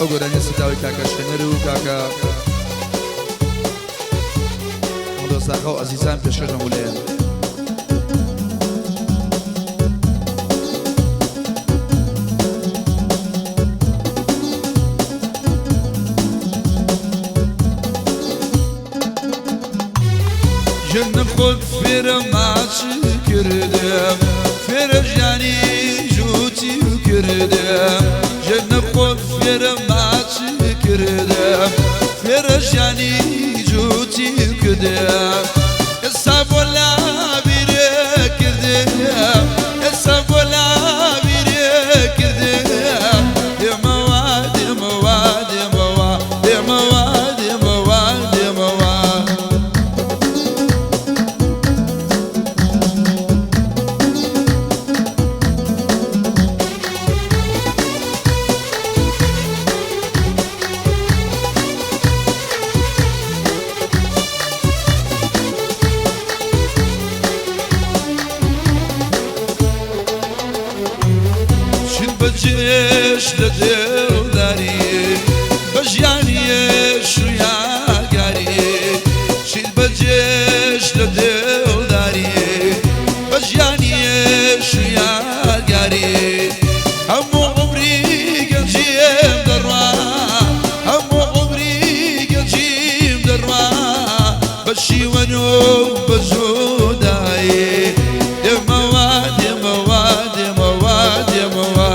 ئەو گۆرانیە سەرداوی کاکە شێنەر و کاکە دۆستاقە و ئەزیزان پێشکەش هەموو لایەن. ژنم خۆت فێرە ماچ کردم، فێرە ژیانی جووتی کردم. ژنم خۆت فێرە ماچ کردم، فێرە ژیانی جووتی کردم. ئێستا بۆ لابیرێ کردم، ئێستا بۆ لابیرێ کردم. دێمەوە دێمەوە دێمەوە دێمەوە دێمەوە دێمەوە. چین بەجێش لە دڵداری، بە ژیانیش و یاگاری. چین بەجێش لە دڵداری، بە ژیانیش و یاگاری. هەموو عومری گەنجیم دەڕوا، هەموو عومری گەنجیم دەڕوا، بە شیوەن و بە جودایی. دێمەوە دێمەوە دێمەوە دێمەوە.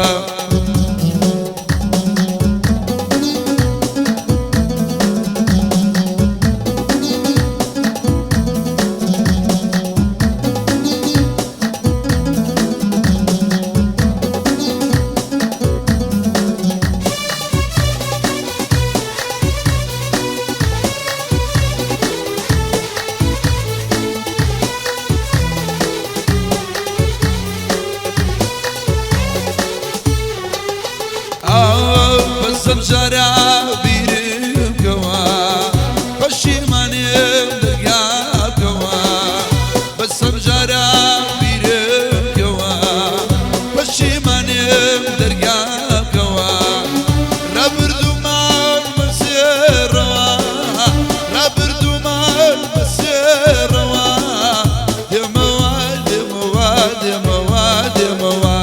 بەسەر جارا بیرم کەوە، پەشیمانم دەرگا بکەوە. بەسەر جارا بیرم کەوە، پەشیمانم دەرگا بکەوە. ڕابردوومان بەسێڕەوە، ڕابردوومان بەسێڕەوە. دێمەوە دێمەوە دێمەوە دێمەوە.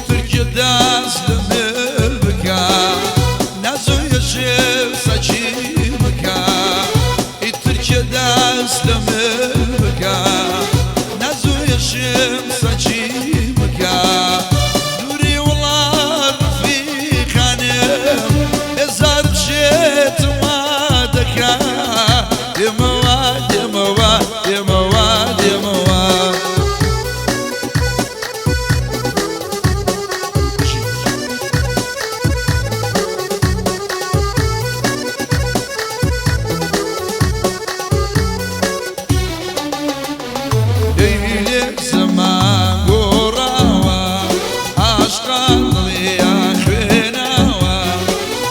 ترکیە دەست لە مل بکە، نازۆیەژێ سەچی بکە. ترکیە دەست لە مل بکە، نازۆیەژێم سەچی بکە. دووری وڵات ڕەفیقانم، بێزارم شێتم وا دەکا. دێمەوە دێمەوە دێمەوە دێمەوە. لەیلێک زەمان گۆڕاوە، عاشقان دڵیان خوێناوە.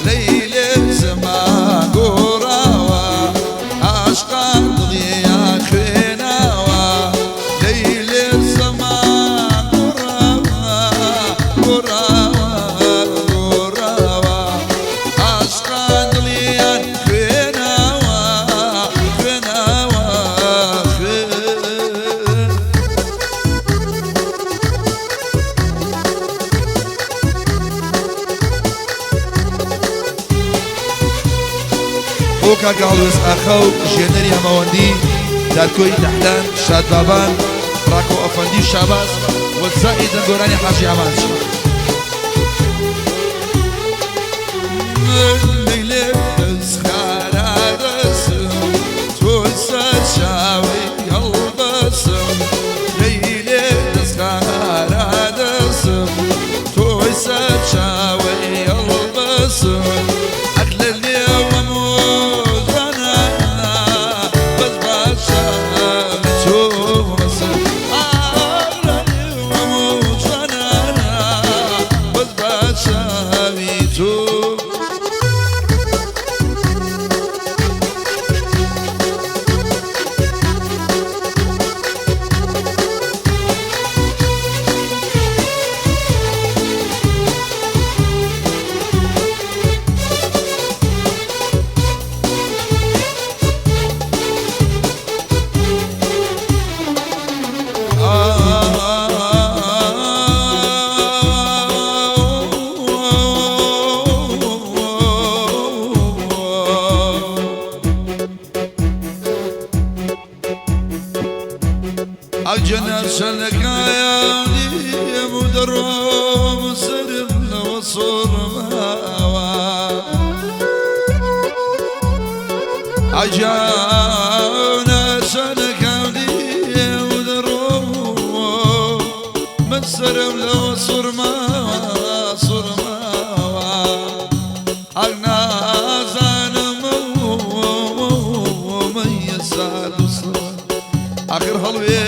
لەیلێک زەمان گۆڕاوە، عاشقان دڵیان خوێناوە. لەیلێک زەمان گۆڕاوە، گۆڕاوە گۆڕاوە، عاشقان دڵیان خوێناوە، خوێناوە خوێن. بۆ کاکە هەڵوێست ئاخا و ژێنەری هەماوەندی دارکۆی دەحلان، شاد بابان، ڕاکۆ ئەفەندی و شاباز و زائیدن گۆرانی حاجی ئامانج. لەیلێک دەستخارا دەسم، تۆی سەرچاوەی هەڵبەسم. لەیلێک دەستخارا دەسم، تۆی سەرچاوەی هەڵبەسم. ئەک لە لێوەم و جانانە. ئەگەنا چەنەکایان دێم و دەڕۆم سەرم لەوە سوڕماوە. ئەگەنا چەنەکان دێم و دەڕۆم من سەرم لەوە سوڕماوە سوڕماوە. ئەگ نازانم مەیە سارد و سڕ ئاخر هەڵوێ.